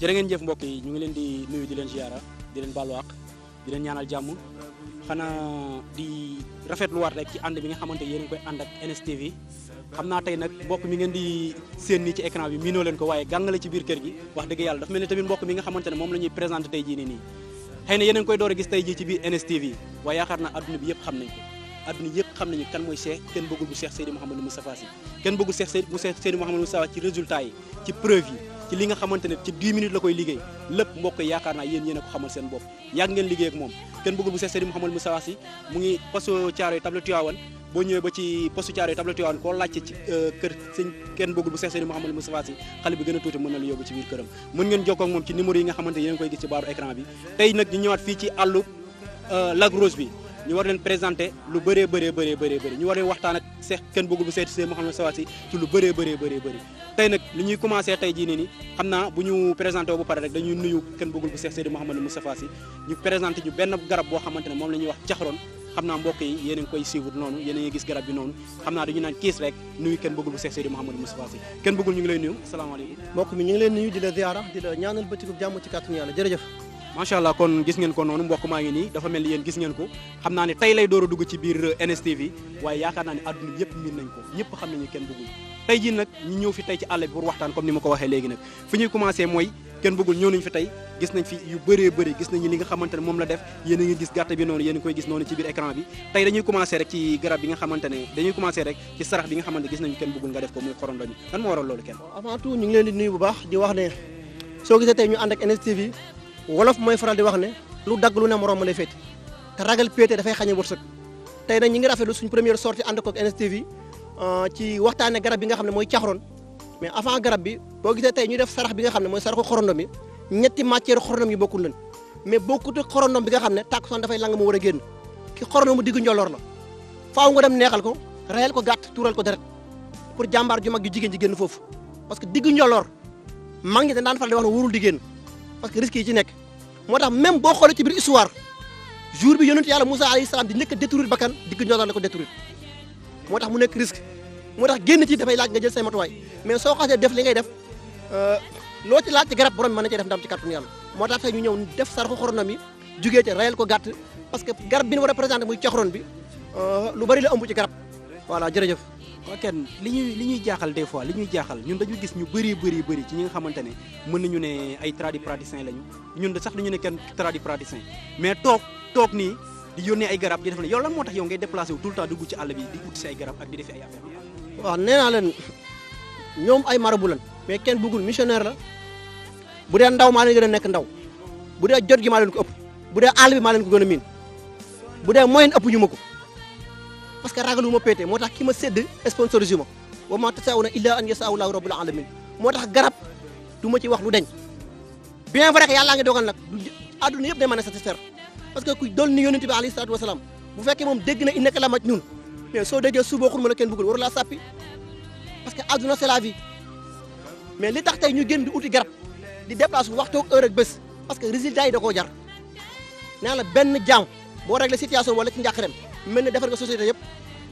jërë ngeen jëf mbokk yi ñu ngi leen di nuyu di leen ziara di leen baalu àq di leen ñaanal jàmm xanaa di rafetluwaat rek ci ànd bi nga xamante yéen a ngi koy ànd ak NSTV xam naa tey nag mbokk mi ngeen di séen nii ci écran bi miinoo leen ko waaye gàngale ci biir kër gi wax dëgg yàlla dafa mel ni tamit mbokk mi nga xamante ne moom la ñuy présenté tey jii nii xëy na yéen a ngi koy door a gis tey jii ci biir NSTV waaye yaakaar naa adduna bi yëpp xam nañ ko adduna yëpp xam nañu kan mooy Cheikh kenn bëggul bu Cheikh Seydi Mouhamadou Moustapha Sy kenn bëggul Cheikh Seydi Mouhamadou Moustapha ci résultat yi ci preuve yi ci li nga xamante ne ci 10 minutes la koy liggéey lépp mbokk yi yaakaar naa yéen a ko xamal seen bopp yàgg ngeen liggéey ak moom kenn bëggul bu Cheikh Seydi Mouhamadou Moustapha Sy mu ngi poste Thiaroye Table Tivaouane boo ñëwee ba ci poste Thiaroye Table Tivaouane koo laajte ci kër sëñ kenn bëggul bu Cheikh Seydi Mouhamadou Moustapha Sy xale bi gën a tuuti mën na la yóbbu ci biir këram mën ngeen jokkoo ak moom ci numéro yi nga xamante ne yéen a koy gis ci baaru écran bi tey nag ñu ñëwaat fii ci àllu Lac Rose bi ñu war leen présenté lu bëree ñu war leen waxtaan ak Cheikh kenn bëggul bu Seydi Mouhamadou Moustapha Sy ci lu bëree tey nag li ñuy commencé tey jii nii xam naa bu ñu présenté wu ba pare rek dañuy nuyu kenn bëggul bu Cheikh Seydi Mouhamadou Moustapha Sy ñu présenté ñu benn garab boo xamante ne moom la ñuy wax caxaroon xam naa mbokk yi yéen a ngi koy suivre noonu yéen a ngi gis garab bi noonu xam naa dañu naan kiis rek nuyu kenn bëggul bu Cheikh Seydi Mouhamadou Moustapha Sy kenn bëggul ñu ngi lay nuyu asalaamaaleykum mbokk mi ñu ngi leen nuyu di la ziara di la ñaanal bëccëgu jàmm ci kàttanu yàlla jërëjëf macha allah kon gis ngeen ko noonu mbokk maa ngi nii dafa mel ni yéen gis ngeen ko xam naa ne tey lay door a dugg ci biir NSTV waaye yaakaar naa ne adduna bi yëpp miin nañ ko ñëpp xam nañu kenn bëggul tey jii nag ñu ñëw fi tey ci àll bi pour waxtaan comme ni ma ko waxee léegi nag fi ñuy commencé mooy kenn bëggul ñëw nañ fi tey gis nañ fi yu bëree gis nañu li nga xamante ne moom la def yéen a ngi gis gàtt bi noonu yéen a ngi koy gis noonu ci biir écran bi tey dañuy commencé rek ci garab bi nga xamante ne dañuy commencé rek ci sarax bi nga xamante gis nañu kenn bëggul nga def ko muy xorondoñ lan moo waral loolu kenn avant tout ñu ngi leen di nuyu bu baax di wax ne soo gisee tey ñu ànd ak NSTV wolof mooy faral di wax ne lu dagg lu ne moroom ma lay féeti te ragal péete dafay xañe wërsëg tey nag ñi ngi rafetlu suñ première sortie ànd ko ak NSTV ci waxtaane garab bi nga xam ne mooy caxaroon mais avant garab bi boo gisee tey ñu def sarax bi nga xam ne mooy saraxu xorondom yi ñetti matière xorondom yi bokkul leen mais bokkut ak xorondom bi nga xam ne tàkkusaan dafay lang mu war a génn ki xorondom mu diggu njolloor la faaw nga dem neexal ko rayal ko gàtt tuural ko deret pour jàmbaar ju mag ju jigéen ji génn foofu parce que diggu njolloor mag ñi dañ daan faral di wax ne wóorul di génn parce que risque yi ci nekk moo tax même boo xoolee ci biir histoire jour bi yonent yàlla Moussa alayhi salaam di njëkk a détruire bakkan diggu njolloor la ko détruire moo tax mu nekk risque moo tax génn ci dafay laaj nga jël say matuwaay mais soo xasee def li ngay def loo ci laaj ci garab borom mën na cee def ndam ci kàttanu yàlla moo tax tey ñu ñëw def saraxu xorondom yi jugee ci rayal ko gàtt parce que garab bi ñu war a présenté muy caxaroon bi lu bari la ëmb ci garab voilà jërëjëf waaw kenn li ñuy jaaxal des fois li ñuy jaaxal ñun dañu gis ñu bëri ci ñi nga xamante ne mën nañu ne ay tradipraticiens lañu ñun sax dañu ne kenn tradipraticien mais toog nii di yónnee ay garab di def ne yow lan moo tax yow ngay déplacé wu tout le temps dugg ci àll bi di ut si ay garab ak di defi ay affaire waaw nee naa leen ñoom ay marabu lan mais kenn bëggul missionnaire la bu dee ndaw maa leen gën a nekk ndaw bu dee jot gi maa leen ko ëpp bu dee àll bi maa leen ko gën a miin bu dee moyen ëpp ñu ma ko parce que ragalu ma péete moo tax ki ma sédd sponsorisé ma wa ma tasawuna illa an yasau llahu rabbul alamin moo tax garab du ma ci wax lu deñ bien vrai que yàllaa ngi dogal nag du àdduna yëpp day mën a satisfaire parce que ku dool ni yonent bi alayhi salaatu wasalaam bu fekkee moom dégg na innaka la majnun mais soo déggee suba xul ma la kenn bëggul waru laa sàppi parce que àdduna c'est la vie mais li tax tey ñu génn di uti garab di déplace waxtu ak heure ak bés parce que résultat yi da koo jar nee la benn jaam boo réglé situation wala ci njàqarem mel ni defar nga société yëpp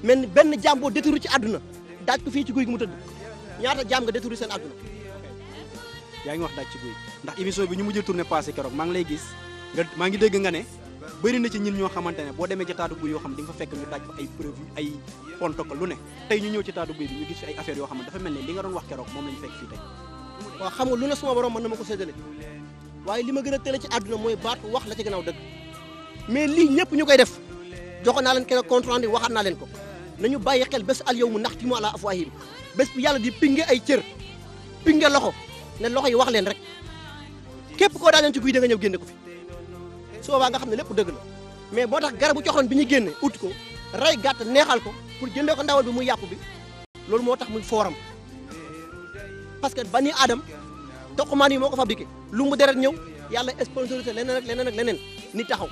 mel ni benn jaam boo détruire ci àdduna daaj ko fii ci guy gi mu tëdd ñaata jaam nga détruire seen àdduna yaa ngi wax daaj ci guy ndax émission bi ñu mujjee tourné passé keroog maa ngi lay gis maa ngi dégg nga ne bëri na ci ñin ñoo xamante ne boo demee ci taatu guy yoo xam di nga fa fekk ñu daaj fa ay preuve ay protocole lu ne tey ñu ñëw ci taatu guy bi ñu gis fi ay affaires yoo xam ne dafa mel ne li nga doon wax keroog moom lañu fekk fii tey waaw xam nga lu ne suma borom mën na ma ko séddale waaye li ma gën a tële ci àdduna mooy baatu wax la ci gannaaw dëgg mais lii ñëpp ñu koy def joxoon naa leen keroog compte rendu waxaat naa leen ko nañu bàyyi xel bés al yawmu naxtimu ala afwaahihim bés bi yàlla di pinge ay cër pinge loxo ne loxo yi wax leen rek képp koo daa leen ci guy da nga ñëw génne ko fi su boobaa nga xam ne lépp dëgg la mais moo tax garabu coxoon bi ñu génne ut ko rey gàtt neexal ko pour jëndee ko ndawal bi muy yàpp bi loolu moo tax muy fooram parce que bani Adam toqumaan yi moo ko fabriqué lu mu deret ñëw yàlla sponsorisé leneen ak leneen ni taxaw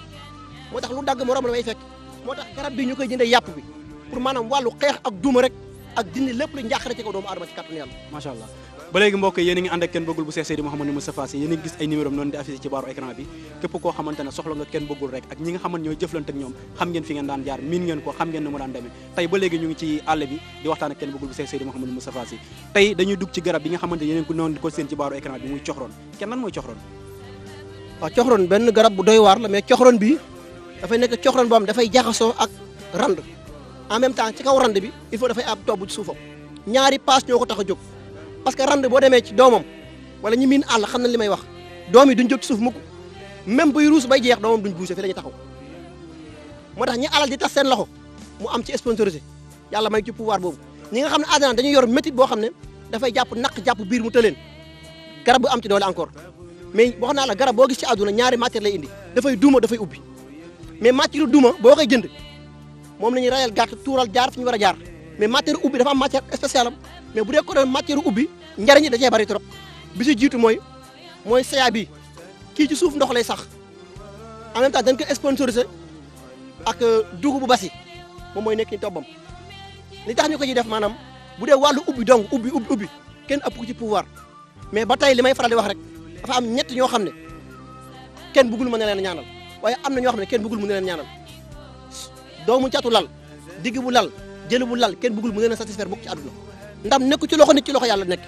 moo tax lu dagg morom la may fekk moo tax garab bi ñu koy jëndee yàpp bi pour maanaam wàllu xeex ak duma rek ak dindi lépp lu njàqare ci kaw doomu aadama ci kàttanu yàlla macha allah ba léegi mbokk yéen a ngi ànd ak kenn bëggul bu Cheikh Seydi Mouhamadou Moustapha Sy yéen a ngi gis ay numéro am noonu di affiché ci baaru écran bi képp koo xamante ne soxla nga kenn bëggul rek ak ñi nga xamante ñooy jëflante ak ñoom xam ngeen fi ngeen daan jaar miin ngeen ko xam ngeen ne mu daan demee tey ba léegi ñu ngi ci àll bi di waxtaan ak kenn bëggul bu Cheikh Seydi Mouhamadou Moustapha Sy tey dañuy dugg ci garab bi nga xamante yéen ko noonu di ko seen ci baaru écran bi muy coxroon kenn lan mooy coxroon waaw coxroon benn garab bu doy waar la mais coxroon bi dafay nekk coxroon boo xam dafay jaxasoo ak rand en même temps ci kaw rand bi il faut dafay ab tobb ci suufam ñaari paas ñoo ko tax a jóg parce que rand boo demee ci doomam wala ñi miin àll xam na li may wax doom yi duñ jóg ci suuf mukk même buy ruus bay jeex doomam duñ bougé fi la ñuy taxaw moo tax ñi alal di tas seen loxo mu am ci sponsorisé yàlla may ci pouvoir boobu ñi nga xam ne àddina dañuy yor métit boo xam ne dafay jàpp naq jàpp biir mu tëleen garab bu am ci doole encore mais wax naa la garab boo gis ci àdduna ñaari matière lay indi dafay duuma dafay ubbi mais matière duuma boo koy jënd moom la ñuy rayal gàtt tuural jaar fi ñu war a jaar mais matière ubbi dafa am matière spéciale am mais bu dee ko doon matière ubbi njariñ yi da cee bari trop bi si jiitu mooy saya bi kii ci suuf ndox lay sax en même temps dañ ko sponsorisé ak dugub bu basi moom mooy nekk ni tobbam li tax ñu ko ciy def maanaam bu dee wàllu ubbi donc ubbi kenn ëpp ko ci pouvoir mais ba tey li may faral di wax rek dafa am ñett ñoo xam ne kenn bëggul mën na leen ñaanal waaye am na ñoo xam ne kenn bëggul mën na leen ñaanal doomu catu lal digg bu lal jël bu lal kenn bëggul mën na leen satisfaire bokk ci àdduna ndam nekku ci loxo nit ci loxo yàlla nekk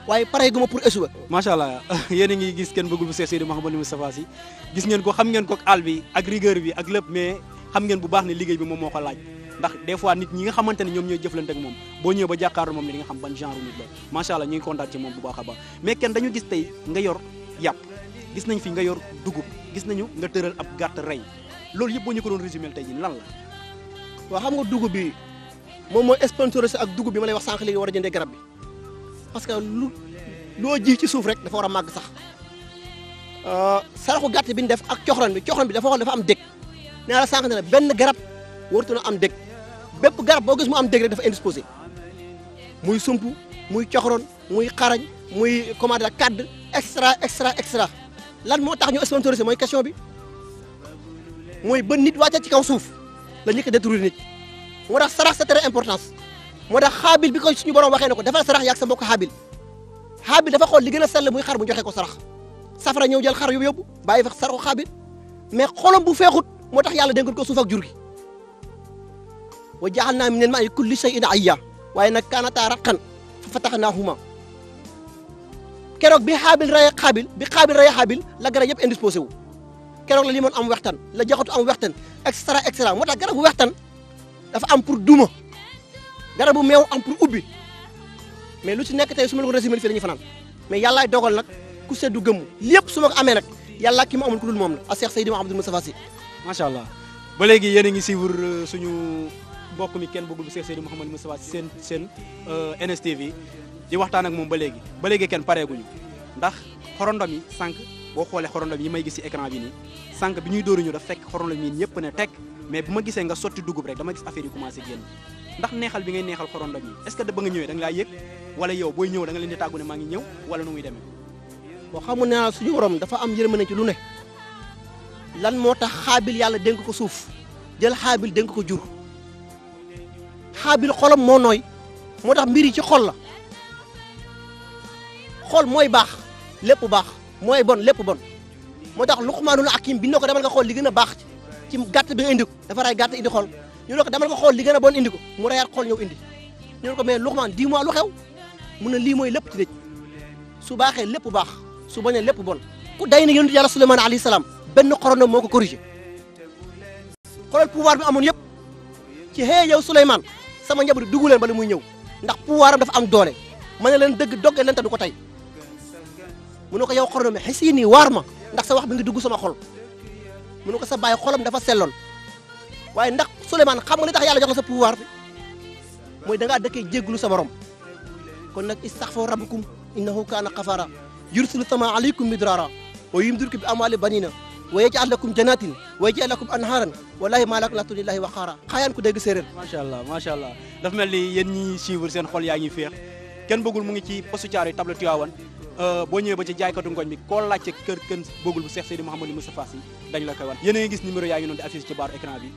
waaye pare gu ma pour échouer. macha allah yéen a ngi gis kenn bëggul bu Cheikh Seydi Mouhamadou Moustapha Sy gis ngeen ko xam ngeen ko ak àll bi ak rigueur bi ak lépp mais xam ngeen bu baax ne liggéey bi moom moo ko laaj ndax des fois nit ñi nga xamante ne ñoom ñooy jëflante ak moom boo ñëwee ba jàkkaarloo moom ni nga xam ban genre nit la macha allah ñu ngi kontaan ci moom bu baax a baax mais kenn dañu gis tey nga yor yàpp gis nañ fi nga yor dugub gis nañu nga tëral ab gàtt rey loolu yëpp boo ñu ko doon résumé tey ji lan la. waaw xam nga dugub bi moom mooy sponsorisé ak dugub bi ma lay wax sànq léegi war a jëndee garab bi parce que loo ji ci suuf rek dafa war a màgg sax saraxu gàtt bi ñu def ak coxran bi dafa wax dafa am dég nee la sànq ne benn garab waratu na am dég bépp garab boo gis mu am dég rek dafa indisposé muy sump muy coxron muy xarañ muy commande kadd extra lan moo tax ñu sponsorisé mooy question bi mooy ba nit wàcce ci kaw suuf la ñu ko détruire nit moo tax sarax c'est très importance moo tax xaabil bi ko suñu borom waxee ne ko defal sarax yaag sa mbokk xaabil dafa xool li gën a sell muy xar mu joxe ko sarax safara ñëw jël xar yóbbu bàyyi fa saraxu xaabil mais xolam bu feexut moo tax yàlla dénkul ko suuf ak jur gi wa ja'alnaa minal maa'i kulli shay'in hayya waaye nag kaanataa ratqan fa fatahnaahumaa keroog bi xaabil rayee xaabil la garab yëpp indisposé wu keroog la limoon am wextan la jaxatu am wextan extra moo tax garabu wextan dafa am pour duma garabu meew am pour ubbi mais lu ci nekk tey su ma la ko résumé fii la ñuy fanaan mais yàllaay dogal nag ku seddu gëmmu lépp su ma ko amee nag yàlla ki ma amul ku dul moom la a Cheikh Seydi Mouhamadou Moustapha Sy macha allah ba léegi yéen a ngi suivre suñu mbokk mi kenn bëggul bu Cheikh Seydi Mouhamadou Moustapha Sy seen NSTV di waxtaan ak moom ba léegi kenn pareeguñu ndax xorondom yi sànq boo xoolee xorondom yi may gis ci écran bi nii sànq bi ñuy dóoruñu daf fekk xorondom yi ñëpp ne tekk mais bu ma gisee nga sotti dugub rek dama gis affaire yi commencé génn ndax neexal bi ngay neexal xorondom yi est-ce que da ba nga ñëwee da nga laa yëg wala yow booy ñëw da nga leen di tàggu ne maa ngi ñëw wala nu muy demee boo xamul ne suñu borom dafa am yërmande ci lu ne lan moo tax xaabil yàlla dénk ko suuf jël xaabil dénk ko jur xaabil xolam moo nooy moo tax mbir yi ci xol la xol mooy baax lépp baax mooy bon lépp bon moo tax Luqmaanul Hakim bi ñu ko demal nga xool li gën a baax ci gàtt bi nga indi ko dafa ray gàtt indi xol ñu ne ko demal nga xool li gën a bon indi ko mu rayaat xol ñëw indi ñu ne ko mais Luqmaan dis-moi lu xew mu ne lii mooy lépp ci dëj su baaxee lépp baax su bañee lépp bon ku day na yonent yàlla Suleymaan alayhi salaam benn xorondom moo ko corrigé xoolal pouvoir bi amoon yëpp ci xëy yow Suleymaan sama njaboot dugg leen bala muy ñëw ndax pouvoir am dafa am doole ma ne leen dëgg dogge leen te du ko tey mu ne ko yow xorondom xis yi nii waar ma ndax sa wax bi nga dugg sama xol mu ne ko sa bàyyi xolam dafa selloon waaye ndax Suleymaan xam nga li tax yàlla jox la sa pouvoir bi mooy da ngaa dëkkee jégglu sa borom kon nag istaghfiru rabbakum innahu kaana ghafaara yursilu samaa alaykum midraara wa yumdidkum bi amwaalin baniina wa yaj'al lakum janaatin wa yaj'al lakum anhaaran wallaahi maa lakum laa tarjuuna lillaahi waqaara xaayaan ku dégg séeréer macha allah dafa mel ni yéen ñi suivre seen xol yaa ngi féex kenn bëggul mu ngi ci postu Thiaroye table Tivaouane boo ñëwee ba ci jaaykatu ngooñ bi koo laajte kër kenn bëggul bu Cheikh Seydi Mouhamadou Moustapha Sy dañ la koy wan yéen a ngi gis numéro yaa ngi noonu di affiché ci baaru écran bi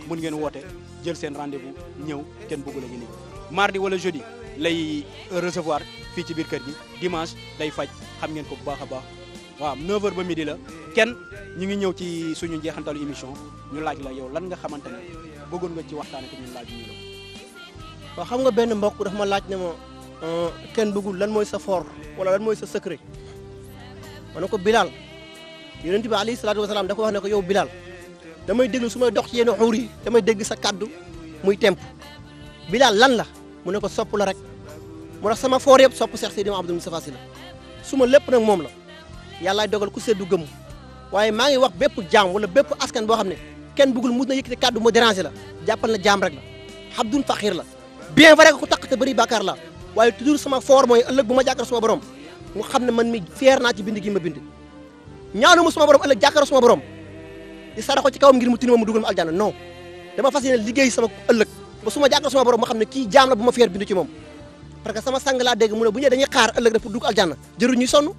mun ngeen woote jël seen rendez-vous ñëw kenn bëggul a ngi nii mardi wala jeudi lay recevoir fii ci biir kër gi dimanche day faj xam ngeen ko bu baax a baax waaw 9h ba midi la kenn ñu ngi ñëw ci suñu njeexantalu émission ñu laaj la yow lan nga xamante ne bëggoon nga ci waxtaane te ñun laaj ñu la. waaw xam nga benn mbokk dafa ma laaj ne ma kenn bëggul lan mooy sa fort wala lan mooy sa secret ma ne ko Bilal yonent bi alayhi salaatu wasalaam da ko wax ne ko yow Bilal damay déglu su may dox ci yenn xuur yi damay dégg sa kaddu muy temp Bilal lan la mu ne ko sopp la rek moo tax sama foor yëpp sopp Cheikh Seydi Abdou Moustapha Sy la su ma lépp nag moom la yàllaay dogal ku seddu gëm waaye maa ngi wax bépp jaam wala bépp askan boo xam ne kenn bëggul mus na yëkkati kaddu mu déranger la jàppal na jaam rek la Abdul Faxir la bien vrai que ku taq te bëri bàkkaar la waaye toujours sama foor mooy ëllëg bu ma jàkkaar suma borom mu xam ne man mi fier naa ci bind gi ma bind ñaanu mu suma borom ëllëg jàkkaar suma borom di saraxo ci kawam ngir mu tinu ma mu dugal ma aljana non dama fas yéene liggéey sama ëllëg ba su ma jàkkaar suma borom ma xam ne kii jaam la bu ma fier bind ci moom parce que sama sang laa dégg mu ne bu ñëwee dañuy xaar ëllëg rek pour dugg aljana jërul ñuy sonn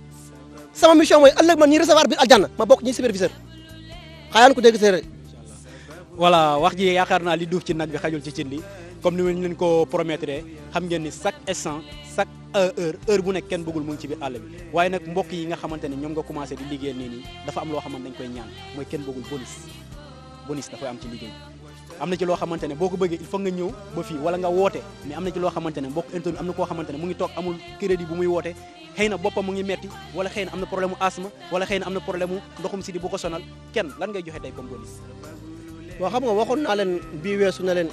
sama mission mooy ëllëg man ñuy recevoir biir aljana ma bokk ñuy superviseur xayaan ko dégg séeréer. voilà wax ji yaakaar naa li duuf ci nag bi xajul ci cin li comme ni ñu leen ko promettre xam ngeen ni chaque instant chaque heure bu nekk kenn bëggul mu ngi ci biir àll bi waaye nag mbokk yi nga xamante ne ñoom nga commencé di liggéey nii dafa am loo xamante dañ koy ñaan mooy kenn bëggul bonus dafay am ci liggéey am na ci loo xamante ne boo ko bëggee il faut nga ñëw ba fii wala nga woote mais am na ci loo xamante ne mbokk internet am na koo xamante ne mu ngi toog amul crédit bu muy woote xëy na boppam mu ngi metti wala xëy na am na problème mu asthme wala xëy na am na problème mu ndoxum sidi bu ko sonal kenn lan ngay joxe tey comme bonus. waaw xam nga waxoon naa leen bii weesu na leen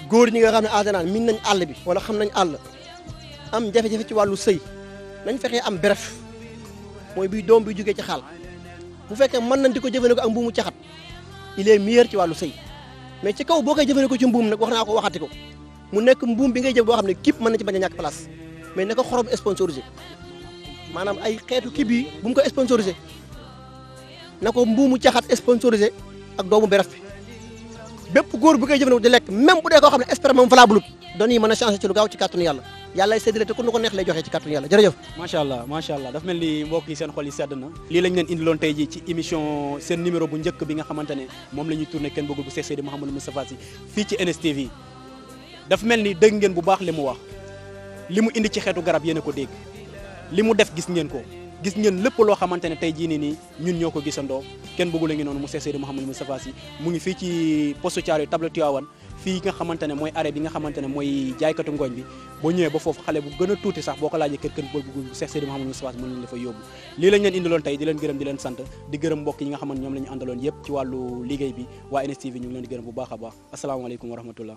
góor ñi nga xam ne en général min nañ àll bi wala xam nañ àll am jafe-jafe ci wàllu sëy nañ fexee am bref mooy bii doom bi jógee ci xaal bu fekkee mën nañ di ko jëfandikoo ak mbuumu caxat il est meilleur ci wàllu sëy mais ci kaw boo koy jëfandikoo ci mbuum nag wax naa ko waxati ko mu nekk mbuum bi ngay jëf boo xam ne kip mën na ci bañ a ñàkk place mais na ko xorom sponsorisé maanaam ay xeetu kib yi bu mu ko sponsorisé na ko mbuumu caxat sponsorisé ak doomu beref bi bépp góor bu koy jëfandikoo di lekk même bu dee koo xam ne sperme moom valable doon yi mën a changé ci lu gaaw ci kàttanu yàlla yàlla séddale te ku nu ko neex lay joxe ci kàttanu yàlla jërëjëf. macha allah dafa mel ni mbokk yi seen xol yi sedd na lii lañ leen indiloon tey ji ci émission seen numéro bu njëkk bi nga xamante ne moom la ñuy tourné kenn bëggul bu Cheikh Seydi Mouhamadou Moustapha Sy fii ci NSTV dafa mel ni dégg ngeen bu baax li mu wax li mu indi ci xeetu garab yéen a ko dégg li mu def gis ngeen ko gis ngeen lépp loo xamante ne tey jii nii ñun ñoo ko gisandoo kenn bëggul a ngi noonu mu Cheikh Seydi Mouhamadou Moustapha Sy mu ngi fii ci poste Thiaroye table Tivaouane fii nga xamante ne mooy arrêt bi nga xamante ne mooy jaaykatu ngooñ bi boo ñëwee ba foofu xale bu gën a tuuti sax boo ko laajee kër bool bu Cheikh Seydi Mouhamadou Moustapha Sy mën nañu la fa yóbbu lii lañ leen indiloon tey di leen gërëm di leen sant di gërëm mbokk yi nga xamante ñoom la ñu àndaloon yëpp ci wàllu liggéey bi waa NSTV ñu ngi leen di gërëm bu baax a baax asalaamaaleykum wa rahmatullah